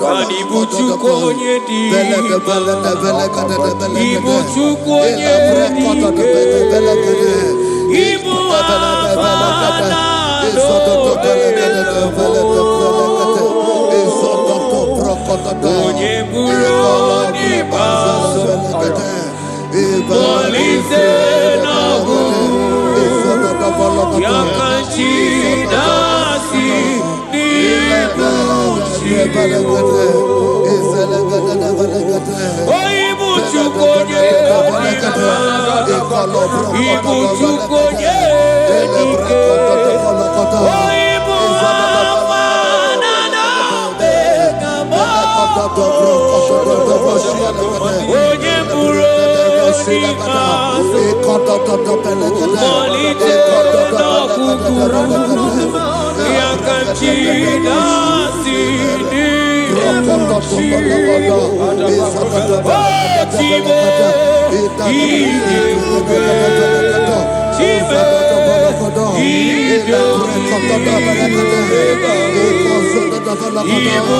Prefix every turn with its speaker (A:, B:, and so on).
A: Mana ịbụ Chukwu onye dị mma. Ịbụ Chukwu onye dị ike. Ịbụ Alfa na Omega. Onye bụrụ onye ikpeazụ, mmalite n'ọgwụgwụ, ya ka chi na-asị n'ịbụ chi. O ịbụ Chukwu onye dị mma, ịbụ Chukwu onye dị ike. O ịbụ Alfa na Omega m. Onye bụrụ onye ikpeazụ, mmalite n'ọgwụgwụ, ya ka chi na-asị n'ịbụ chi. O Chime, ịdị ebube, Chime, ịdị omimi, ịbụ